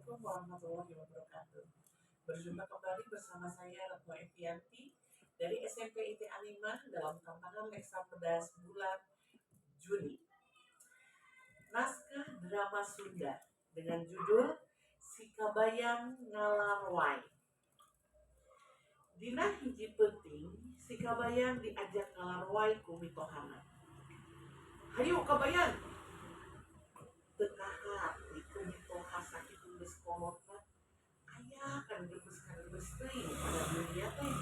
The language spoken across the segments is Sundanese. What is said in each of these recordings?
Assalamualaikum warahmatullahi wabarakatuh. Berjumpa kembali bersama saya Retno Evianti dari SMP IT Alima dalam tantangan Leksa Pedas bulan Juni. Naskah drama Sunda dengan judul Si Kabayan Ngalaroai. Dina hiji peuting, si Kabayan diajak ngalaroai ku mitohana. "Hayu, Kabayan!" Teu kahati ku mitoha, sakitu geus kolotna aya kan gemes kagemes teuing kana dunia teh.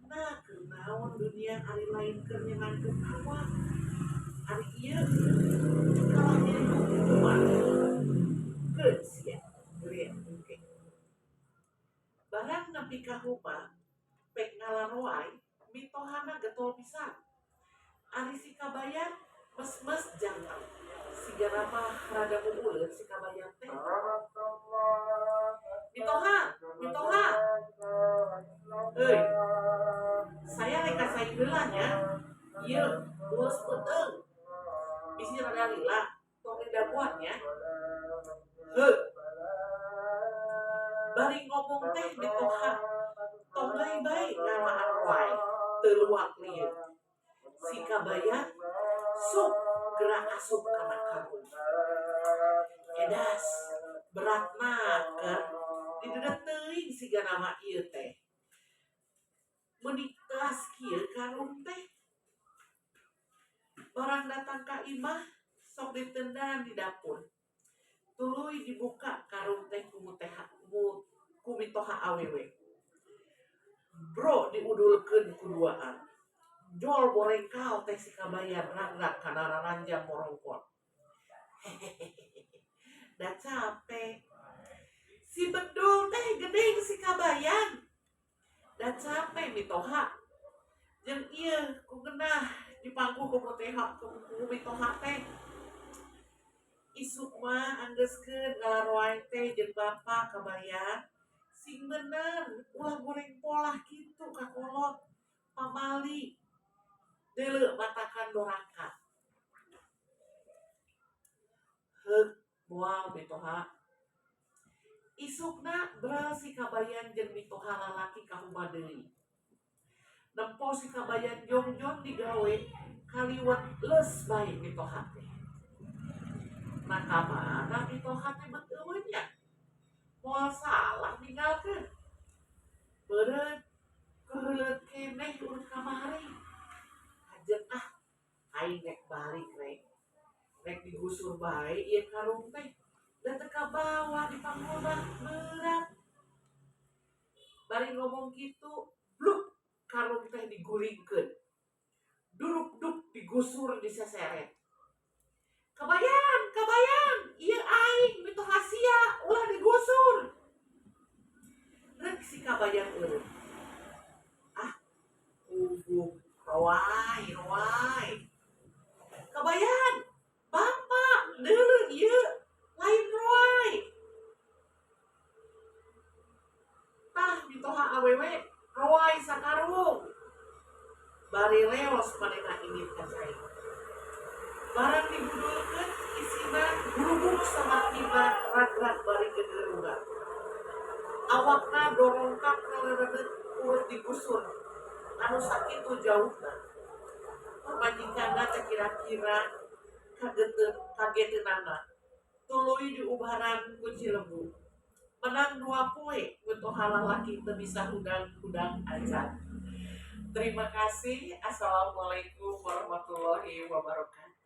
Nah, keur naon dunia ari lain keur nyenangkeun awak? Ari ieu kalah jadi hukuman. Keun sia geureun engke. Barang nepi ka rumah pek ngalaroai, mitohana getol pisan. Ari si Kabayan mes-mes jangkang. Sigana mah rada muuleun si Kabayan teh. "Mitoha, mitoha. Euy, saya rek ka cai heula nya. Ieu ules peuteung. Bisi rada lila, tong didagoan nya. Heuh." Bari ngomong teh mitoha tonggay bae ngalaan roai, teu luak lieu. Si Kabayan sok gerak asup kana karung. Edas, beratna keur didedet teuing sigana mah ieu teh. Meuni teas kieu karung teh. Barang datang ka imah sok ditendan di dapur. Tuluy dibuka karung teh ku mitoha awewe. Bro, diudulkeun ku duaan. Jol borengkal teh si Kabayan rangrak kana raranjang morongkot. Da capek. Si bedul teh geuning si Kabayan. Da capek mitoha. Jeung ieu ku ngeunah dipangku ku mitoha teh. Isuk mah anggeuskeun ngalaroai teh jeung bapa, Kabayan. Sing bener, ulah goreng polah kitu ka kolot. Pamali. Deuleu matakan doraka. Heuk, moal, mitoha. Isukna beral si Kabayan jeung mitoha lalaki ka huma deui. Nempo si Kabayan jongjon digawe, kaliwat leus bae mitoha teh. Nah, ka mana mitoha teh bet euweuh nya? Moal salah ninggalkeun. Beureut keuheuleut keneh urut kamari. Hajeun ah, aing rek balik rek. Rek digusur bae ieu karung teh. Da teu kabawa dipanggul mah berat. Bari ngomong kitu, bluk karung teh digulingkeun. Duruk-duk digusur diseseret. "Kabayan, Kabayan, ieu aing mitoha sia, ulah digusur." Rek si Kabayan eureun. Ah, puguh roai, roai. "Kabayan, bapak, deuleu ieu lain roai." Tah mitoha awewe roai sakarung. Bari leos manehna indit ka cai. Barang digudulkeun isina gurubug samakina ragrag bari gegerungan. Awakna dorongkak rareureut urut digusur. Anu sakitu jauhna. Pamajikanna teh kira-kira kageteunana. Tuluy diubaran ku Cilembu. Menang 2 poe mitoha lalaki teu bisa hudang-hudang acan. Terima kasih. Assalamualaikum warahmatullahi wabarakatuh.